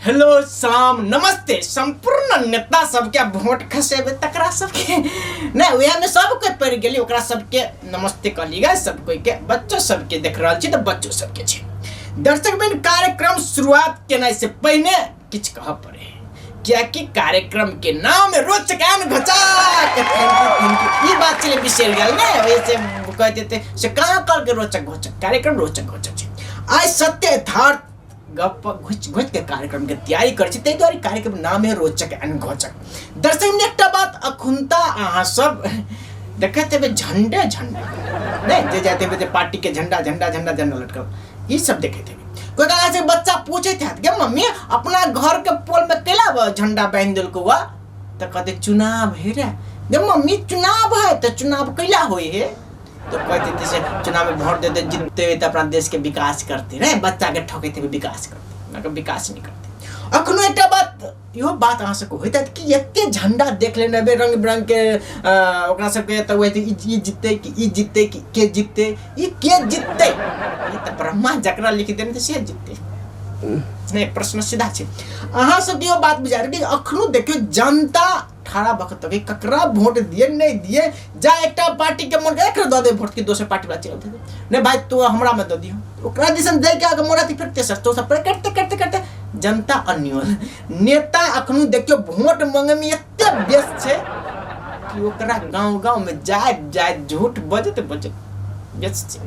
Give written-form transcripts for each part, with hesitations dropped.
Hello सलाम नमस्ते संपूर्ण नेता सबके वोट खसेबे तकरा सबके नहीं वह में सब कोई पड़ गेली ओकरा सबके नमस्ते कहली गे सब कोई के बच्चो सबके देख रहल छी तो बच्चो सबके छी। दर्शक बहन कार्यक्रम शुरुआत केनाइ से पहिने किछ कह पड़े कियाकि कार्यक्रम के नाम रोचक एंड घोचक। Thank you thank you. ई बात चले बिसरि गेल ने वैसे कह देते से कहाँ कल के रोचक घोचक कार्यक्रम रोचक घोचक छै। आइ सत्य यथार्थ गप घुच घुच के कार्यक्रम के तैयारी करै छी ताहि दुआरे कार्यक्रम नाम है रोचक एंड घोचक। दर्शक में एकटा बात अखुनता अहाँ सब देखैत हेबै झंडे झंडा नहीं जे जाते हेबै पार्टी के झंडा झंडा झंडा झंडा लटकल ई सब देखैत हेबै। कोई कहा से बच्चा पूछैत हैत गे मम्मी अपना घर के पोल में केला झंडा बांधि देलकौ वा तो कहते चुनाव है रे गे मम्मी चुनाव है तो चुनाव कैला होय है तो कहते से चुनाव में वोट देते जीतते हुए तो अपना देश के विकास करते रे बच्चा के ठकैत हुए विकास करते ना विकास नहीं करते। अखनो एकटा बात इहो बात अहाँ सबके होइत हैत कि एते झंडा देख लेने हेबै रंग बिरंग के ओकरा सबके तऽ वएह ई जीतते कि ई जीतते कि के जीतते ई के जीतते ई तऽ ब्रह्मा जकरा लिख देने से जीतते नहीं प्रश्न सीधा छै। अहाँ सबके इहो बात बुझा कि अखनो देखियौ जनता ठाड़ा भऽ कऽ ककरा वोट दिए नहीं दिए जा एकटा पार्टी के मन एकरा दऽ दे वोट कि दोसर पार्टी वाला चलि दे नहीं भाई तू हमरा में दऽ दियो ओकरा दिसन दे के आगे मोरा फिर तेसर चौथा पर करते करते करते जनता अन्योल नेता अखनो देखियौ वोट मांगे में एते व्यस्त छै कि ओकरा गांव गांव में जाय जाय झूठ बजत बजत व्यस्त छै।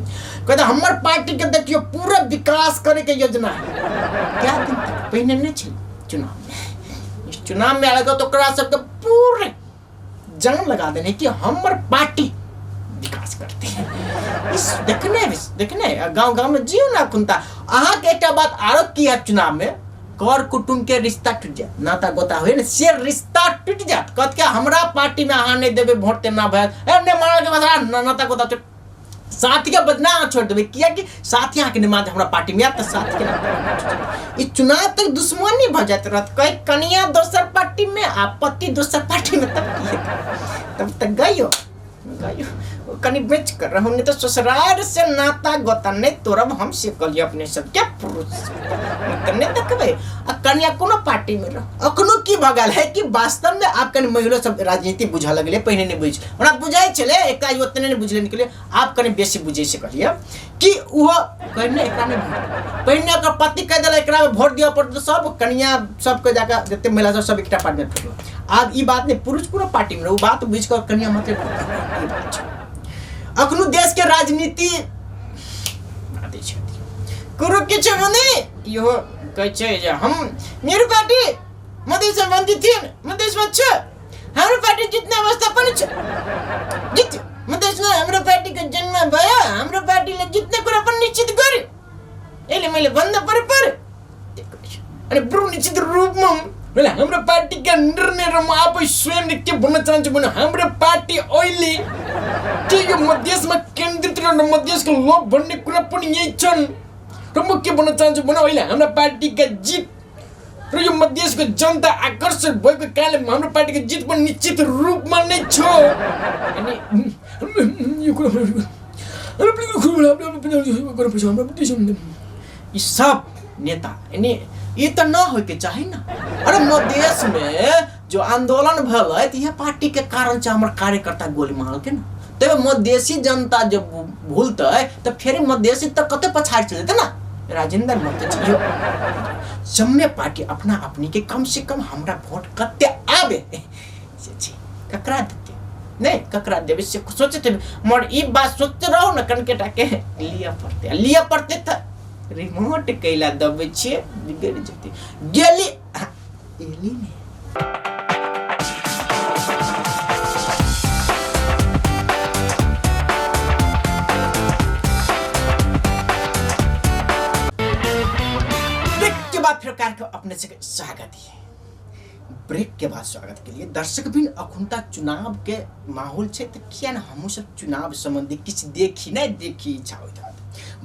कहते हमर पार्टी के देखियौ पूरा विकास करे के योजना है क्या दिन तक पहिने नहीं छल चुनाव में इस चुनाव में आएगा तो ओकरा सबके पूरे जान लगा देने कि हमर पार्टी विकास करते हैं। इस देखने देखने गांव गांव में जियो ना खुनता। अहाँ के एकटा बात आरो की है चुनाव में कर कुटुंब के रिश्ता टूट जात नाता गोता हुए ने से रिश्ता टूट जात कहत के हमरा पार्टी में अहाँ नहीं देबे वोट ते ना भय ए ने मारल के बदला नाता गोता टूट साथी के बदना छोड़ देबे किया कि साथी अहाँ के नहीं मानते हमरा पार्टी में आयत तऽ साथी के नाता ई चुनाव तक दुश्मनी भऽ जाइत रहत कहीं कनिया दोसर पार्टी में आ पति दोसर पार्टी में तब की हेतै तब तक गयो गयो कनि बचि कऽ रहू नहीं तऽ ससुरार से नाता गोता नहीं तोड़ब हम से कहलियै अपने सबके पुरुष तऽ नहीं देखबै आ कनिया कोनो पार्टी में रह अखनो की भऽ गेल है कि वास्तव में आब कनि महिलो सब राजनीति बुझऽ लगलै पहिने नहि बुझ ओना बुझै छलै एकटा ओतने नहि बुझलै निकलै आब कनि बेसी बुझै से कहलियै कि ओहो पहिने एकरा नहि वोट पहिने ओकर पति कहि देलक एकरा वोट दिअ पड़त सब कनिया सबके जाकऽ जते महिला सब सब एकटा पार्टी में ठोकलक। आब ई बात नहि पुरुष कोनो पार्टी में ओ बात बुझि कऽ कनिया मात्र ई बात छै। अखनो देश के राजनीति कुरु किछु नहि इहो कहै छै जे हम मेरो पार्टी मधेश सम्बन्धित थिएन मधेशमा छ हाम्रो पार्टी जित्ने अवस्था पनि छ जित्यो मधेशमा हाम्रो पार्टीको जन्म भयो हाम्रो पार्टीले जित्ने कुरा पनि निश्चित गर्यो यसले मैले भन्नु पर्यो पर्यो अनि बरु निश्चित रूपमा मैले हाम्रो पार्टीका निर्णय र म आफै स्वयंले के भन्न चाहन्छु भने हाम्रो पार्टी अहिले के यो मधेसमा केन्द्रित र मधेसको लोभ भन्ने कुरा पनि यही छन् र म के भन्न चाहन्छु भने अहिले हाम्रो पार्टीका जित र यो मधेसको जनता आकर्षित भएको कारणले हाम्रो पार्टीको जित पनि निश्चित रूपमा नै छ। अनि यो कुरा यी सब नेता यानी ये तो न होके चाही ना। अरे मधेश में जो आंदोलन भेलै तऽ इएह पार्टी के कारण छै हमर कार्यकर्ता गोली मारल के ना तब मधेसी जनता जब भूलतै तऽ फेर मधेसी तऽ कते पछाड़ि चलि जेतै ना। राजेंद्र मत यो जम्मे पार्टी अपना अपनी के कम से कम हमरा वोट कते आबे से छै ककरा देते नहीं ककरा देबे से सोचते मगर ई बात सोचते रहो ना कनकेटा के लिअ पड़ते लिअ पड़ते तऽ रिमोट कैला दबै छियै बिगड़ि जेतै गेली एली ने। ब्रेक के बाद फिर कार्यक्रम अपने से स्वागत है। ब्रेक के बाद स्वागत के लिए दर्शक भी अखुनता चुनाव के माहौल छै तऽ किया ने हमहूँ सब चुनाव संबंधी किछु देखी नहि देखी इच्छा होइत रहत।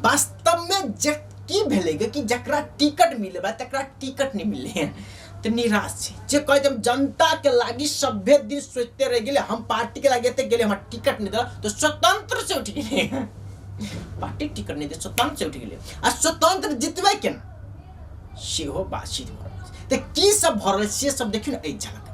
वास्तव में जे की भेलै गे कि जकरा टिकट मिले बा तकरा टिकट नहीं मिले हैं तो निराश छै। जे कहै छै हम जनता के लागी सभ्य दिन सोचते रह गेले हम पार्टी के लागी एते गेले हमरा टिकट नहीं देला तो स्वतंत्र से उठि गेलै पार्टी टिकट नहीं दे स्वतंत्र से उठि गेलै आ स्वतंत्र जितबै केना सेहो बातचीत भऽ रहल छै। तऽ की सब भऽ रहल से सब देखियौ ने एहि झलक।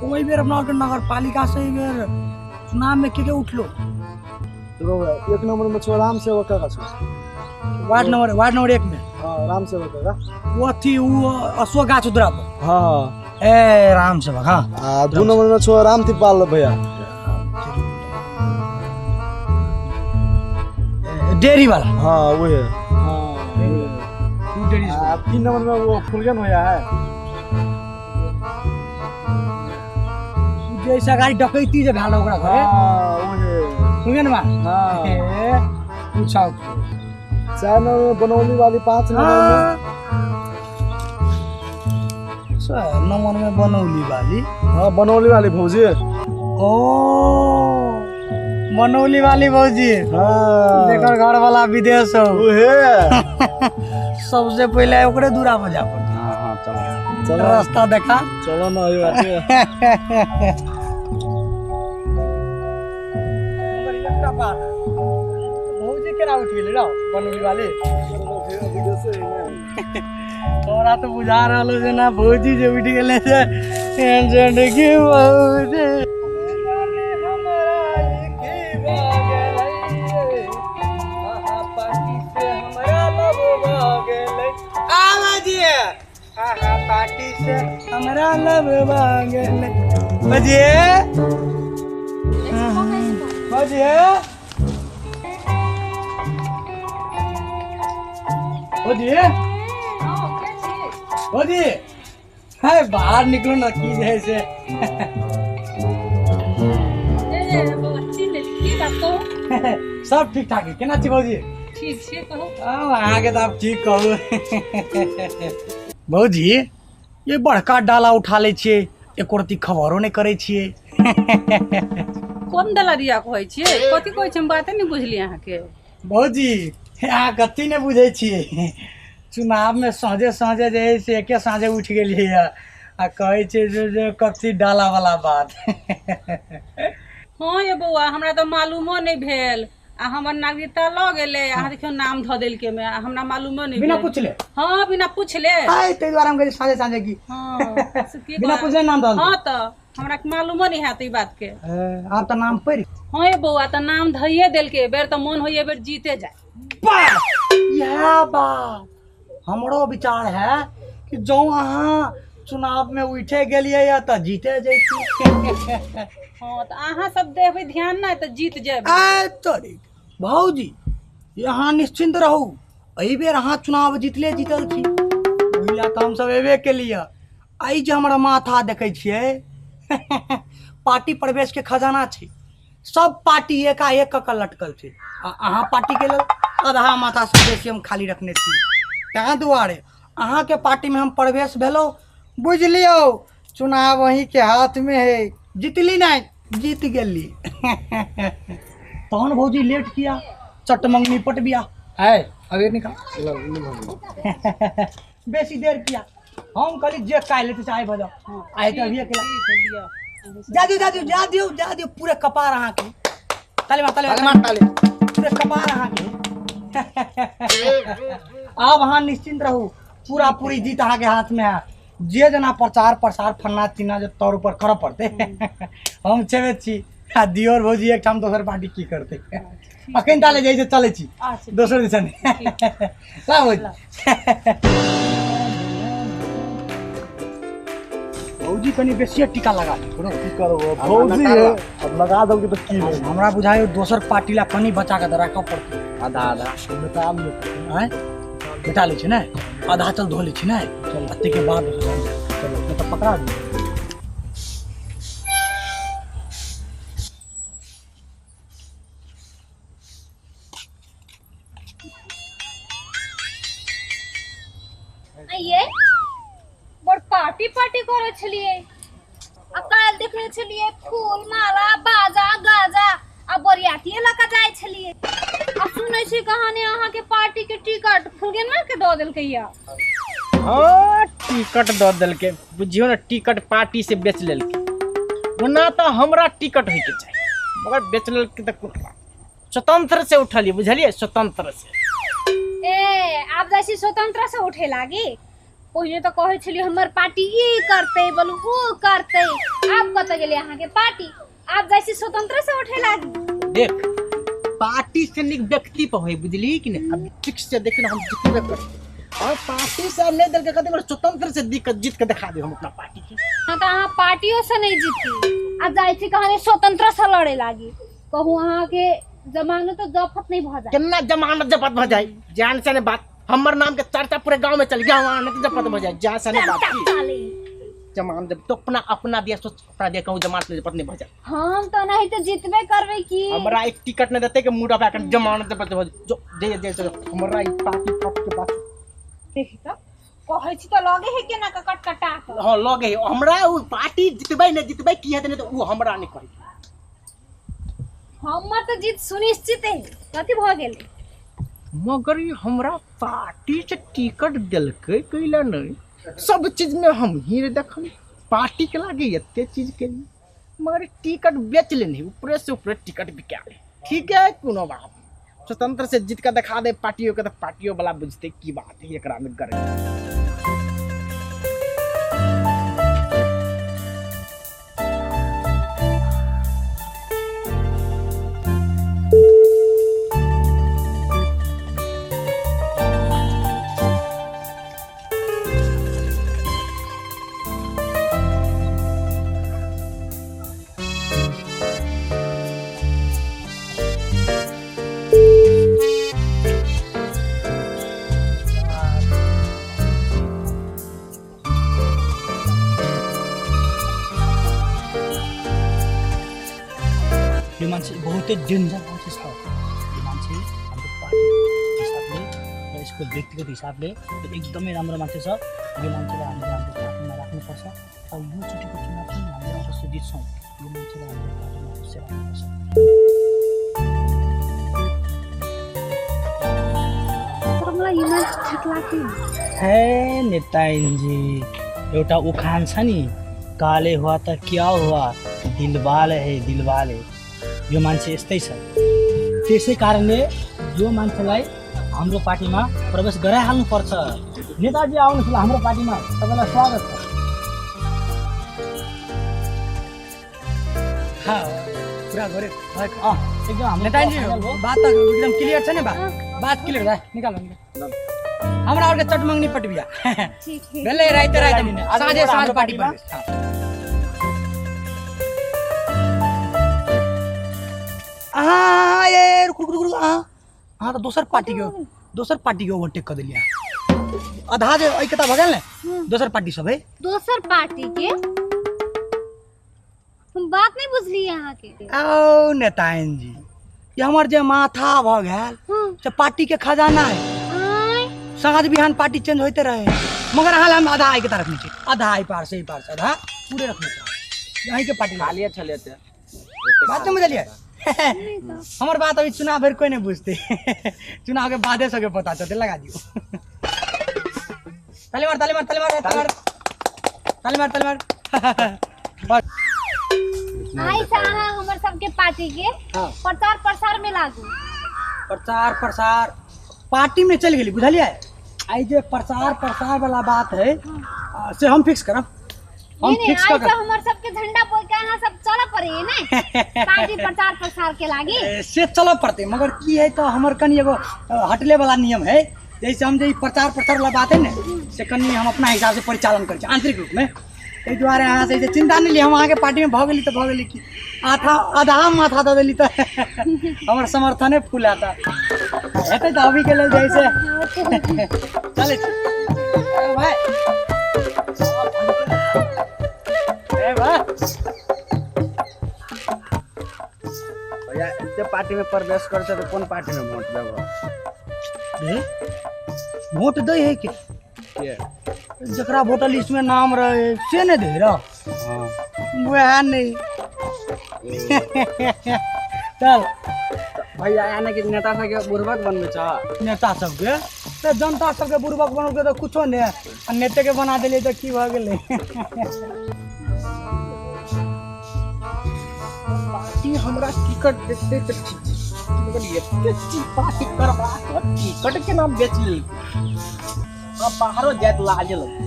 ओहि बेर अपना आरके नगरपालिका से एहि बेर चुनाव में के के उठलो? देखो एक नंबर में छो राम सेवक का छो, वार्ड नंबर 1 में। हाँ राम सेवक का वो अथी वो अशोक गाछ उधरा पर। हाँ ए राम सेवक। हाँ आ 2 नंबर में छो राम तिपाल भैया डेयरी वाला। हाँ वो है। हाँ डेयरी। 3 नंबर में वो फुलगन होया है, जैसा गाड़ी डकैती जे भेल ओकरा घरे। हाँ वो है फुलगन बा। हाँ ए पूछाओ। 4 नंबर में बनौली वाली, 5 नंबर में 4 नंबर में बनौली वाली। हाँ बनौली वाली भौजी। ओ बनौली वाली भौजी। हाँ जेकर घर वाला विदेश हो उहे सबसे पहले ओकरे दूरा पर जा पड़ता। हाँ हाँ चलो चलो रास्ता देखा चलो ना ये बात है। भौजी केना उठ गेलै रौ बनौली वाली? तोरा तो बुझा रहल जेना भौजी जे उठि गेलै से एहन की भौजी पार्टी से हमरा लब गेलै। भौजी भौजी भौजी भौजी है बाहर निकलो ना की जे से। सब ठीक ठाक है केना छी भौजी? ठीक छी कहू। अहाँके तऽ आब ठीक कहू। भौजी ये बड़का डाला उठा लै छियै एको रत्ती खबरो नहि करै छियै। कोन डाला दिया कहै छियै? कथी कहै छियै हम बाते नहि बुझलियै अहाँके। भौजी अहाँ कथी नहि बुझै छियै? चुनाव में साँझे साँझे जे है से एके साँझे उठि गेलियै आ कहै छियै जे कथी डाला वाला बात। हाँ ये बौआ हमरा तऽ मालूमो नहि भेल आ हमर नागरिकता लऽ गेलै। अहाँ देखियौ नाम धऽ देलकै मे हमरा मालूमो नहि। बिना पुछले? हाँ बिना पुछले। आइ ताहि दुआरे हम कहै साँझे साँझे की। हाँ बिना पुछले नाम धऽ। हाँ तऽ हमरा मालूमो नहि हैत ई बात के। आब तऽ नाम पड़ि। हाँ ये बौआ तऽ नाम धइए देलकै बेर तऽ मोन होइए बेर जीते जाए। इएह बात हमरो विचार है कि जँ अहाँ चुनाव में उठे गेलियै तऽ जीते जैती। हाँ तऽ अहाँ सब देबै ध्यान नहि तऽ जीत जेबै। आइ तोरी भौजी अहाँ निश्चिन्त रहू एहि बेर अहाँ चुनाव जीतले जीतल छी। ओहि लए तऽ हमसब एबे केलियै। आइ जे हमरा माथा देखै छियै पार्टी प्रवेश के खजाना छै, सब पार्टी एकाएक कऽ के लटकल छै आ अहाँ पार्टी के लेल आधा माथा से बेसी हम खाली रखने छी। ताहि दुआरे अहाँके पार्टी में हम प्रवेश भेलहुँ। बुझि लियौ चुनाव अहीँके हाथमे है, जीतली नहि जीत गेली। तहन भौजी लेट किया चट मंगनी पट बिया है अबेर निकाल बेसी देर किया? हम कहली जे काल्हि हेतै से आइ भऽ जाउ। आइ तऽ अभिये केला। जा दियौ जा दियौ जा दियौ जा दियौ पूरे कपार अहाँके। ताली मार ताली मार ताली पूरे कपार अहाँके। आब अहाँ निश्चिन्त रहू पूरा पूरी जीत अहाँके हाथमे है। जे जेना प्रचार प्रसार फन्ना चिन्ना जे तौर ऊपर करऽ पड़तै हम छेबे छी। आ दियोर भौजी एकठाम दोसर पार्टी की करतै? अखन ताले जाइ छै चलै छी दोसर दिसन। ला भौजी भौजी कनि बेसिए टीका लगा दियौ। की करब भौजी अब लगा देलकै तऽ की भेल? हमरा बुझाइयो दोसर पार्टी ला कनि बचा कऽ राखऽ पड़तै। आधा आधा मिटा आँय मिटा लै छी ने आधा चल धो लै छी ने ताहिके बाद चलो नहि तऽ पकड़ा दियौ। ये बड़ पार्टी पार्टी करे छलिए आ काल देखने छलिए फूल माला बाजा गाजा आ बरियाती लऽ के जाय छलिए। आ सुनै छी कहानी अहाँके पार्टी के टिकट फुलगेनमा के दऽ देलकै या। हाँ, टिकट दऽ देलकै, बुझियौ ने, टिकट पार्टी से बेच लेलकै। ओना तऽ हमरा टिकट होइके चाही, मगर बेच लेलकै तऽ कोनो बात। स्वतंत्र से उठलियै, बुझलियै, स्वतंत्र से। ए, आब जाइ छी स्वतंत्र से उठे लागी? पहिने तऽ कहै छलियै हमर पार्टी ई करतै, बोलू ओ करतै, आब कतऽ गेलै अहाँके पार्टी? आब जाइ छी स्वतंत्र से उठे लागी? देख, पार्टी से नीक व्यक्ति पर होय, बुझली कि नहीं? अब ठीक से देखिन, हम जितबे करबै। और पार्टी से नहीं देलकै कते, मगर स्वतंत्र से दिक्कत जीत के दिखा दे हम अपना पार्टी के। हाँ, तऽ अहाँ पार्टियो से नहीं जीती आ जाइ छी कहानी स्वतंत्र से लड़े लागी। कहू, अहाँके जमानत तो जफत नहीं भऽ जाए? केना जमानत जपत भऽ जाए? जान से ने बात, हमर नाम के चर्चा पूरे गांव में चल गया, जमानत जपत भऽ जाए, जान से ने बात की चले। जमानत जब तो अपना अपना दिया सोच, अपना दिया कहूँ जमानत जपत नहीं भऽ जाए। हम तो नहीं तो जीतबे करबै की। हमरा एक टिकट नहीं देते के मूड ऑफ आके जमानत जपत भऽ जाए। जो जे जे जे हमरा ई पार्टी पप के बात। देखी तऽ कहै छी तऽ लगे है केना कऽ कटकटा कऽ। हाँ, लगे है हमरा उ पार्टी जितबै नहीं जितबै की हेतै, नहीं तो उ हमरा नहीं कहै। हमर तऽ जीत सुनिश्चित है, कथी भऽ गेलै? मगर ई हमरा पार्टी से टिकट देलकै कैला नहीं? सब चीज में हम ही देखल पार्टी के लागे एते चीज के लिए, मगर टिकट बेच लेने, ऊपरे से ऊपरे टिकट बिका ले। ठीक है, कोनो बात नहीं, स्वतंत्र से जीत के दिखा दे पार्टियों के, तो पार्टियों वाला बुझते की बात है एकरा में गर्व। यो मान्छे बहुतै डेन्जर मान्छे छ। यो मान्छे हाम्रो पार्टी हिसाबले र यसको व्यक्तिगत हिसाबले एकदमै राम्रो मान्छे छ। यो मान्छेलाई हामीले हाम्रो पार्टीमा राख्नुपर्छ र यो चोटिको चुनाव पनि हामीले अवश्य जित्छौँ। यो मान्छेलाई हाम्रो पार्टीमा अवश्य राख्नुपर्छ। तर मलाई यो मान्छे ठिक लाग्दैन। हे नेताजी, एउटा उखान छ नि, काले हुआ त क्या हुआ, दिलवाले है दिलवाले। यो मान्छे यस्तै छ। त्यसै कारणले यो मान्छेलाई हाम्रो पार्टीमा प्रवेश गराइहाल्नुपर्छ। नेताजी आउनुहोस् ल, हाम्रो पार्टीमा तपाईँलाई स्वागत छ। हाँ, पुरा गऱ्यो। अँ, एकदम हाम्रो नेताजी फाइनल भयो। बात त एकदम क्लियर छ नि, बात बात क्लियर है। निकालो निकालो, हमरा और के चटमंगनी पटबिया। ठीक है। भेलै राति राति आज साँझे साँझ हाम्रो पार्टी पार्टीमा। पर। हाँ। अहाँ ये रुक रुक रुक रुक, अहाँ अहाँ तऽ दोसर पार्टी के, दोसर पार्टी के ओवरटेक कऽ देलियै। आधा जे एहि कता भऽ गेल ने, दोसर पार्टी सब है। दोसर पार्टी के? हम बात नहीं बुझलियै अहाँके। आओ नेतायन जी, ये हमर जे माथा भऽ गेल से पार्टी के खजाना है। आँय। साँझ बिहान पार्टी चेंज होते रहे, मगर अहाँ हम आधा आइ के रखने छी, आधा आई पार से ई पार से आधा पूरे रखने छी अहीं के पार्टी। खालिए छले ते। बात नहीं बुझलियै हमर बात? अभी चुनाव भरि कोई नहीं बुझते, चुनाव के बादे सबके पता चलते। लगा दियो, ताली मार, ताली मार, ताली मार, ताली मार, ताली मार, ताली मार। बस। आइ से अहाँ हमर सबके पार्टी के प्रचार प्रसार में लागू। प्रचार प्रसार पार्टी में चलि गेली, बुझलियै? आइ जे प्रचार प्रसार वाला बात है से हम फिक्स करब, हम नहीं नहीं, फिक्स आइ कर से हमर सबके झंडा बोल के अहाँ सब चलऽ पड़े ने पार्टी प्रचार प्रसार के लागी। से चलऽ पड़तै, मगर की है तऽ हमर कनि एगो हटले वाला नियम है। जैसे हम जे ई प्रचार प्रसार वाला बात है ने, से कनि हम अपना हिसाब से परिचालन करै छी आंतरिक रूप में। ताहि दुआरे अहाँ से जे चिंता नहि ली, हम अहाँके पार्टी में भऽ गेली तऽ भऽ गेली की, आधा आधा माथा दऽ देली तऽ हमर समर्थने फूल आता हेतै। तऽ अभी के लेल जे है से चलै छी। ए भाइ, ए भाइ। भैया, एते पार्टी में प्रवेश कर छै तऽ कोन पार्टी में वोट देबो? रे, वोट दै है के? के? जकरा वोटर लिस्ट में नाम रहे से नहीं दे रहा। हाँ। वह नहीं, चल। भैया यानी कि नेता सबके बुड़बक बनबै छ। नेता सबके तऽ जनता सबके बुड़बक बनलकै तऽ कुछो नहि, आ नेते के बना देलियै तऽ की भऽ गेलै। पार्टी हमरा टिकट देतै तऽ ठीक छै, मगर एते चीज पार्टी करबा कऽ टिकट केना बेच लेलकै? आब बाहरो जाइत लाज लगै।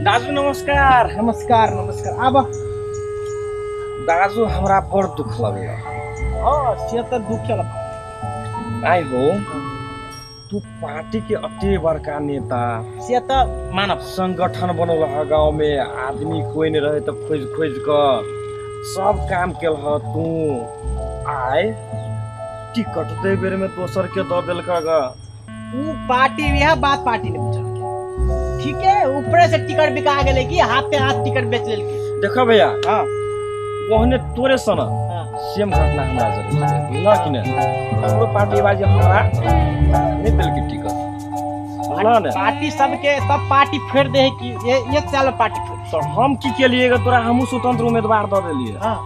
दाजू नमस्कार। नमस्कार नमस्कार। आब दाजू हमरा बड़ दुख लगैया। हाँ से तऽ दुख लगै। आइ हो तू पार्टी के अते बड़का नेता, से तऽ मानव संगठन बनौलह गाँव में, आदमी कोई नहीं रहे तऽ खोजि खोजि कऽ सब काम केलह तू। आइ टिकट दै बेर में दोसर के दऽ देलक ग। उ पार्टी इएह बात पार्टी ने बुझलकै। ठीक है, ऊपरे से टिकट बिका गेलै कि हाथे हाथ टिकट बेच लेलकै। देख भैया, हाँ ओहने तोरे सन सेम घटना हमरा जरे बुझलह कि नहि? हमरो पार्टी बाजी हमरा नहि देलकै टिकट, बुझलह ने? पार्टी सबके सब पार्टी फेर दे है कि एक साल में पार्टी फेर। तो हम की केलिए ग तोरा? हमहूँ स्वतंत्र उम्मीदवार दऽ देलियै। हाँ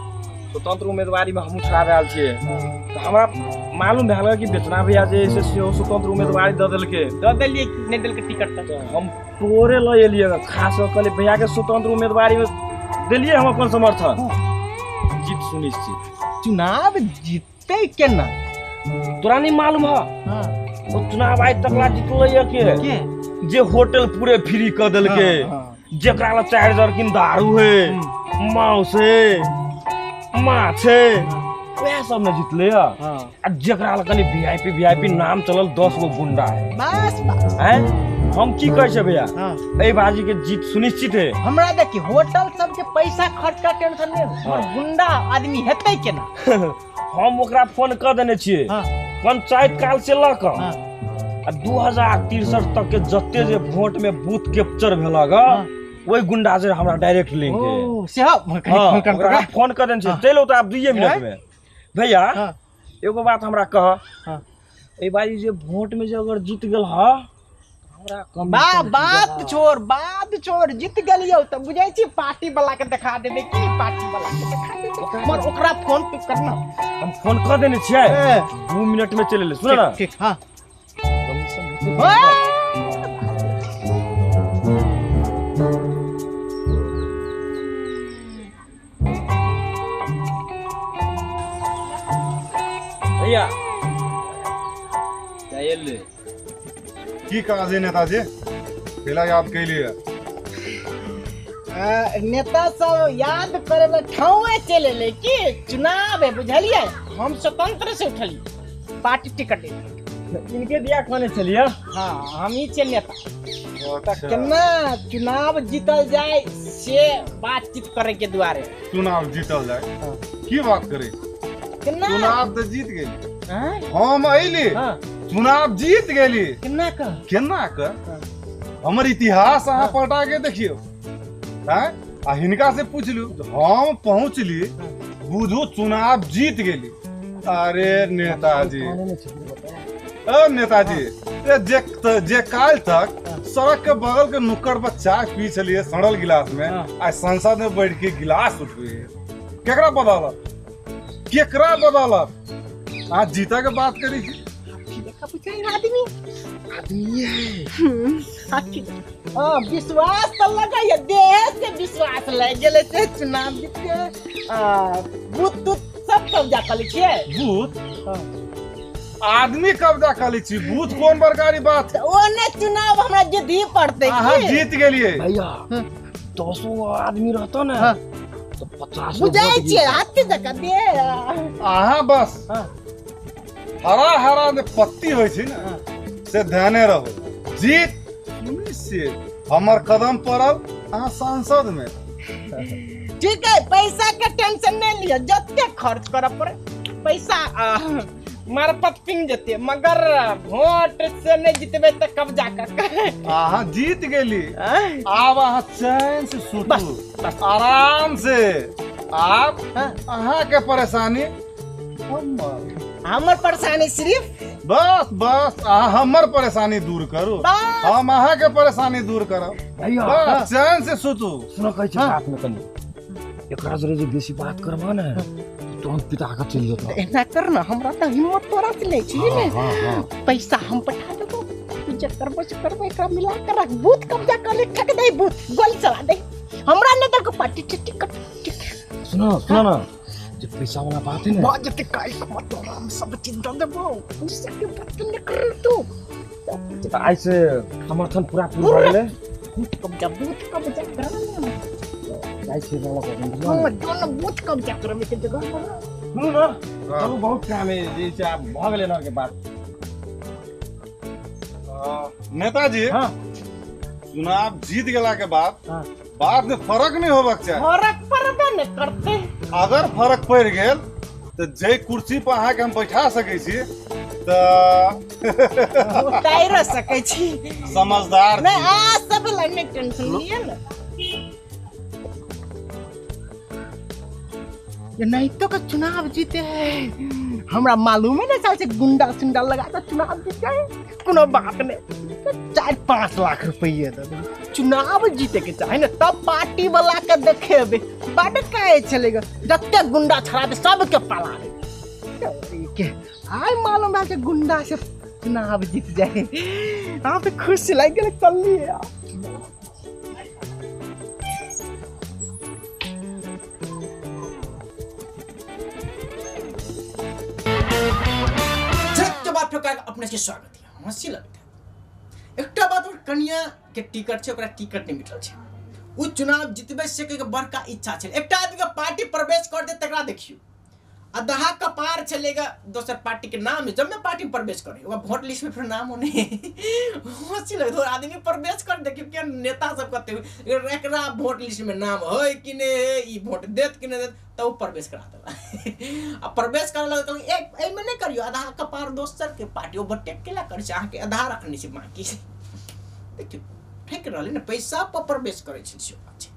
स्वतंत्र उम्मीदवारी में हमहूँ ठड़ा रहल छियै, तऽ हमरा मालूम भेल कि बेचना भैया जे से सेहो स्वतंत्र उम्मीदवारी दऽ देलकै। दऽ देलियै कि नहि देलकै टिकट? तऽ हम तोरे लऽ एलियै ग, खास कऽ कहलियै भैया के स्वतंत्र उम्मीदवारी में देलियै हम अपन समर्थन। जीत सुनिश्चित। चुनाव जीतते केना तोरा नहीं मालूम है? हाँ ओ चुनाव आइ तक ला जीतलै के जे होटल पूरे फ्री कऽ देलकै, जेकरा ला 4 जर्किन दारू है, मांस है, माछ है, वएह सब ने जीतलै। आ जेकरा ला कनि वीआईपी वीआईपी नाम चलल 10 गो गुंडा है। बस बस। हैं हम की कहै छै भैया, एहि बाजी के जीत सुनिश्चित है। हमरा देखी होटल सबके पैसा खर्च का टेंशन नहीं, गुंडा आदमी हेतै केना? हम ओकरा फोन कऽ देने छियै पंचायत काल से लऽ कऽ आ 2063 तक के जते जे वोट में बूथ कैप्चर भेल ग, ओहि गुंडा से हमरा डायरेक्ट लिंक है। सेहो ओकरा फोन कऽ देने छियै, चलि औतै आब 2 मिनट में। भैया एगो बात हमरा कह, एहि बाजी जे वोट में जे अगर जीत गेल ह बात छोड़, बात छोड़, जीत गेलियौ तऽ बुझै छी पार्टी वाला के देखा देबै की? पार्टी वाला के देखा देबै, मगर ओकरा फोन पे करना। हम फोन कऽ देने छियै, 2 मिनट में चलि एलै। सुन ना ठीक। हाँ भैया एलै। की काज है नेताजी? पहला याद कैलिए। नेता सब याद करे ला ठावे चले एलै कि चुनाव है, बुझलियै? हम स्वतंत्र से उठलियै, पार्टी टिकट ले इनके दिया कहने चलिए। हाँ हम ही छियै नेता, तऽ केना चुनाव जीतल जाय से बातचीत करे के दुआरे। चुनाव जीतल जाय? की बात करे? केना चुनाव तऽ जीत गेली हम, अयली चुनाव जीत गेली। केना कऽ? केना कऽ? हमर इतिहास अहाँ पलटा के देखियौ। आ हिनका से पूछलू, हम पहुँचली बुझू चुनाव जीत गेली। अरे नेताजी, ओ नेताजी, जे काल तक सड़क के बगल के नुक्कड़ पर चाय पी छलिए सड़ल गिलास में, आ संसद में बैठ के गिलास उठबे, केकरा बदौलत? केकरा बदौलत अहाँ जीता के बात करी छी? आदमी आदमी है। हाँ विश्वास तो लगैया, देह से विश्वास लग गेलै से चुनाव जीत के। बूथ तूथ सब कब्जा कऽ लै छियै। बूथ आदमी कब्जा कऽ लै छी, बूथ कोन बड़कारी बात? ओने चुनाव हमरा जीतही पड़तै। अहाँ जीत गेलियै भैया, 10 आदमी रहतो ने तो 50 बुझै छियै हाथी जकाँ दे। अहाँ बस हरा हरा जे पत्ती होइ छै ने से ध्याने रहो, जीत सुनिश्चित। हमर कदम पड़ल अहाँ सांसद में। ठीक है, पैसा के टेंशन नहीं लिअ, जते खर्च करऽ पड़े पैसा मारपत पिंग जते, मगर वोट से नहीं जीतबे तऽ कब्जा कर। अहाँ जीत गेली, आब अहाँ चैन से सुतू आराम से। आब अहाँ के परेशानी हमर परेशानी सिर्फ बस बस अहाँ हमर परेशानी दूर करू, हम अहाँ के परेशानी दूर करब। बस चैन से सुतू। सुनो कहै छै बात में कनी एकरा जरे जे बेसी बात करबा ने तुरंत पिटा के चलि जेतौ। एना कर ना, हमरा त हिम्मत तोरा से नहीं छी ने। पैसा हम पठा देबो, तू जे करबो से करबो, एकरा मिला के रख, बूथ कब्जा कर ले, ठक दे बूथ, गोली चला दे। हमरा नेता के पार्टी टिकट सुनो सुनो ना, जे पैसा वाला बात है ना, बात जते काल को तोरा हम सब चीज दे देबो, पैसा के बात न कर तू। त आइ से समर्थन पूरा पूरा भऽ गेलै। बूथ कब्जा कर ना, जाइ छै वाला कर। हम दोनों बूथ कब्जा करबे के जगह पर। सुनू ना, चलू बहुत काम है जे छै, आब भऽ गेलै ना के बात। नेताजी हां, चुनाव जीत गेला के बाद बाद में फर्क नहीं होबाक चाही। फर्क पड़बे ने करते। अगर फर्क पड़ गेल तो जे कुर्सी पर अहाँ के हम बैठा सकै छी त उतारि सकै छी। समझदार नहीं, आ सब लाइन टेंशन लिया ना। ये नहीं तो का चुनाव जीते है, हमरा मालूम है ना, चल से गुंडा सुंडा लगा के चुनाव जीते है। कोनो बात नहीं, 4-5 लाख रुपये दे चुनाव जीते के चाहे ना, तब पार्टी वाला के देखेबे बड काहे चलेगा, जते गुंडा छड़ा दे सबके पला दे के। आइ मालूम है कि गुंडा से चुनाव जीत जाए, आप तो खुश लाग गेल। चलिए अपने के स्वागत है, हंसी लगता है। एकटा बात और, कन्या के टिकट छै, ओकरा टिकट नहीं मिटल छै, उ चुनाव जीतबे से के बड़का इच्छा छै। एकटा आदमी के पार्टी प्रवेश कर दे तकरा देखियो, अदहा कपार चलेगा दोसर पार्टी के नाम है, जब मैं पार्टी में प्रवेश करे ओकरा वोट लिस्ट में फिर नाम होने हंसी लगत। आदमी प्रवेश कर देखियो क्या नेता सब कहते एकरा वोट लिस्ट में नाम है कि नहीं, ई वोट देत कि नहीं देत, तब वो प्रवेश करा देला। आ प्रवेश करे लग एक एहिमे नहीं करियो, आधा कपार दोसर के पार्टी ओवरटेक केला करै छै, अहाँके आधा रखने छै बाकी। देखियो ठेक रहलै ने, पैसा पर प्रवेश करै छै से बात छै।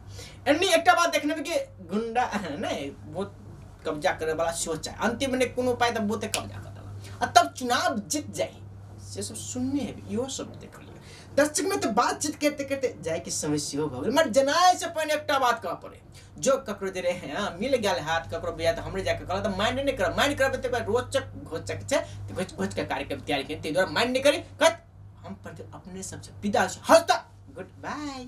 एन्नी एकटा बात देखने में कि गुंडा नहीं बहुत कब्जा करे वाला सोच है, अंतिम में कोनो उपाय तब बहुते कब्जा कर देला आ तब चुनाव जीत जाए, से सब सुनने है, इहो सब देख लिया। दर्शक में तो बातचीत करते करते जाए के समय सेहो भऽ गेल। मगर जनाए से पहिने एकटा बात कहऽ पड़े, जो ककरो दे रहे हैं मिल गेल हाथ ककरो बिया तऽ हमरे जाके कहल तऽ माइंड नहि करब, माइंड करब तऽ रोचक घोचक छै, तऽ घोच घोच के कार्यक्रम तैयारी करी, ताहि दुआरे माइंड नहि करी। कहत हम पर अपने सबसे विदा हल, गुड बाय।